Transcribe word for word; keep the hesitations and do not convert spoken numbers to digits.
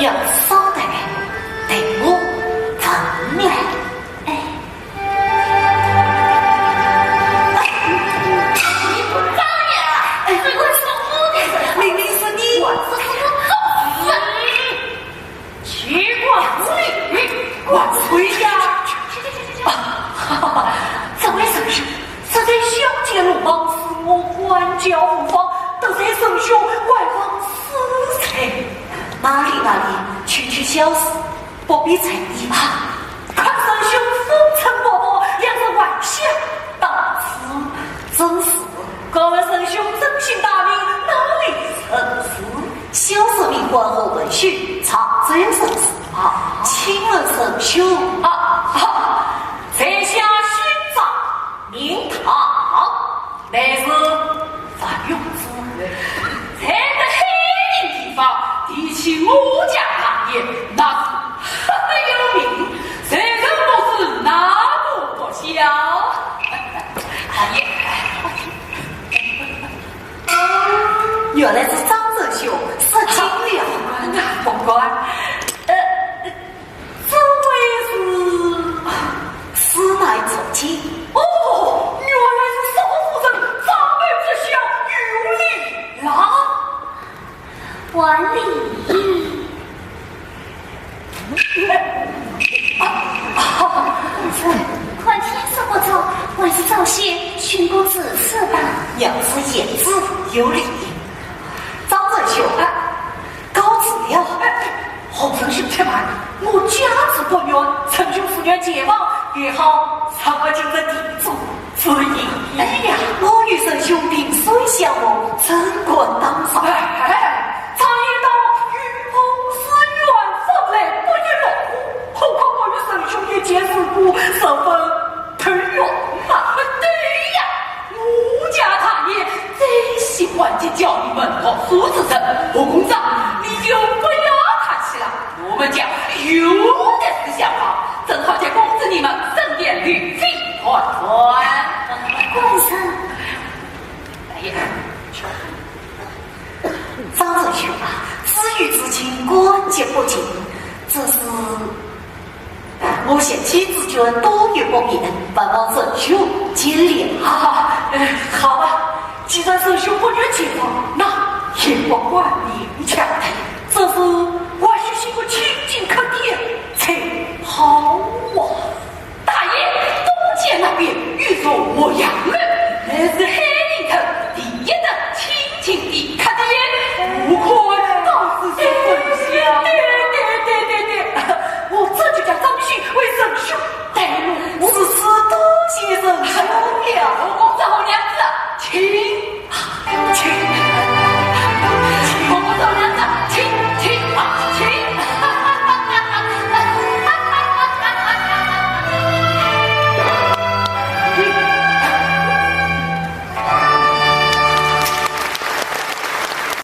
要少得嘞，待我问来。哎，哎，你不长眼啊！哎，这个是我的人，明明是你。我是什么种人？ 谢万岁，万岁呀！啊，哈哈，这位仁兄，实在小见鲁莽，恕我管教无方，得罪仁兄，还望恕罪。哪里哪里，区区小事，不必在意啊。看仁兄风尘仆仆，两人还想到此，真是 敢问仁兄尊姓大名，哪里人氏？小生名唤何文秀，常州人氏。啊，请问仁兄。啊，哈，在下姓张，名唐，乃是范永之儿。在这海宁地方，提起我家大业，那是赫赫有名，谁人不知，哪个不晓？大爷。 原来是张仁兄，失敬了。不敢，不敢。呃，这位是？此乃侄女。哦，原来是少夫人，长辈不孝，有礼了。还礼。 看天色不早，还是早些寻个住处吧。娘子言之有理。张仁兄，啊，告辞了。哎，哎，何仁兄且慢，我家住不远，仁兄自愿前往，也好上个今日地主。 是呀，我与仁兄萍水相逢，怎敢当上？哎，常言道，与朋是远方来，不亦乐乎？何况我与仁兄一见如故，十分投缘嘛。对呀，我家大爷最喜欢结交门徒之人，何公子，你就不要客气了。 我们家有的是厢房，正好借公子你们顺便旅费团团。官人。哎呀，张仁兄啊，知遇之情，感激不尽，只是我想亲自捐多有不便，还望仁兄见谅。哈哈，呃，好吧，既然仁兄不愿见谅，那也不怪勉强。 只是还需寻个清静客店才好啊。大爷，东街那边有座牧羊楼，乃是海